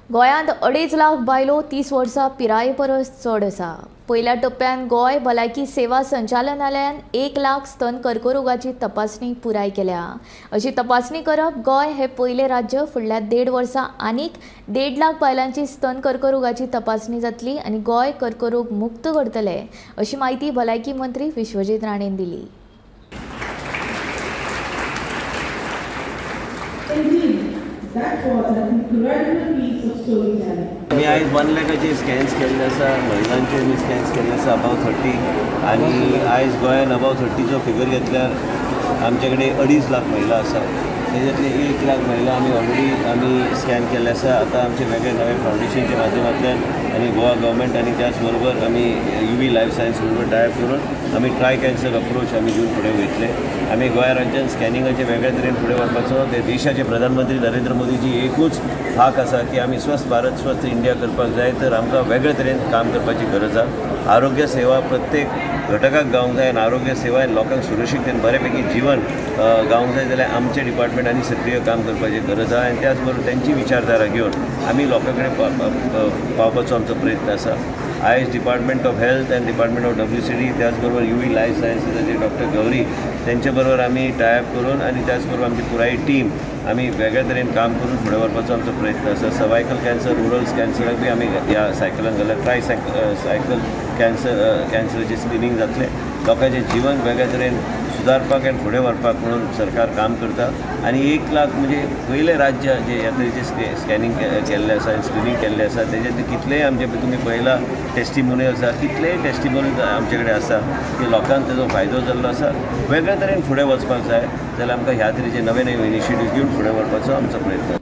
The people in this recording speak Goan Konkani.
गोंयांत 2.5 लाख बायलो 30 वर्सां पिराये परस चड आसा। पयल्या टप्प्यान गोंय भलायकी सेवा संचालनालयान 1 लाख स्तन कर्करोगाची तपासणी पुराय केल्या। अशी तपासणी करप गोंय हे पयलें राज्य। फुडल्या 1.5 वर्सां आनीक 1.5 लाख बायलांची स्तन कर्करोगाची तपासणी जातली आनी गोंय कर्करोग मुक्त करतले अशी म्हायती भलायकी मंत्री विश्वजीत राणेन दिली। That was an incredible piece of storytelling. आमी आयज 1 लाखाचे स्कॅन्स केल्ले आसा, महिलांचे आमी स्कॅन्स केल्ले आसा अबाव 30 आनी आयज गोंयान अबाव 30चो फिगर घेतल्यार आमचे कडेन 2.5 लाख महिला आसा। तेज्यातले 1 लाख महिला आमी ऑलरेडी आमी स्कॅन केल्ले आसा। आतां आमचे वेगळे नवे फावंडेशनच्या माध्यमांतल्यान आनी गोवा गव्हर्मेंट आनी त्याच बरोबर आमी युवी लायफ सायन्स बरोबर टायप करून आमी ट्राय कॅन्सर अप्रोच आमी घेवन फुडें वयतले। आमी गोंया राज्यान स्कॅनिंगाचे वेगळे तरेन फुडें व्हरपाचो ते देशाचे प्रधानमंत्री नरेंद्र मोदीजी एकूच हाक आसा की आमी स्वस्थ भारत स्वस्थ इंडिया करपाक जाय, तर आमकां वेगळे तरेन काम करपाची गरज आसा। आरोग्य सेवा प्रत्येक घटकाक गावंक जाय आनी आरोग्य सेवा लोकांक सुरक्षीत बरे पैकी जीवन गावंक जाय जाल्यार आमचे डिपार्टमेंट आनी सक्रीय काम करपाची गरज आसा आनी त्याच बरोबर तेंची विचारधारा घेवन आमी लोकां कडेन पावपाचो आमचो प्रयत्न आसा। आयज डिपार्टमेंट ऑफ हेल्थ आनी डिपार्टमेंट ऑफ WCD त्याच बरोबर युवी लायफ सायन्सीसाचे डॉक्टर गौरी तेंचे बरोबर आमी टायप करून आनी त्याच बरोबर आमची पुराय टीम आमी वेगळे तरेन काम करून फुडें व्हरपाचो आमचो प्रयत्न आसा। सर्वायकल कॅन्सर, ओरल कॅन्सराक बी आमी ह्या सायकलान घाल्यार ट्राय सायकल कॅन्सराचें स्क्रिनींग जातलें। लोकांचें जीवन वेगळे तरेन सुदारपाक आनी फुडें व्हरपाक म्हणून सरकार काम करता आनी 1 लाख म्हणजे पयलें राज्य जे ह्या तरेचें स्कॅनिंग केल्लें आसा आनी स्क्रिनींग केल्लें आसा। तेजें कितलेय आमचे तुमी पळयला टेस्टिमोनियल आसा, कितलेय टेस्टिमोनियल आमचे कडेन आसा की लोकांक तेजो फायदो जाल्लो आसा। वेगळे तरेन फुडें वचपाक जाय जाल्यार आमकां ह्या तरेचे नवे नवे इनिशिएटीव घेवन फुडें व्हरपाचो आमचो प्रयत्न।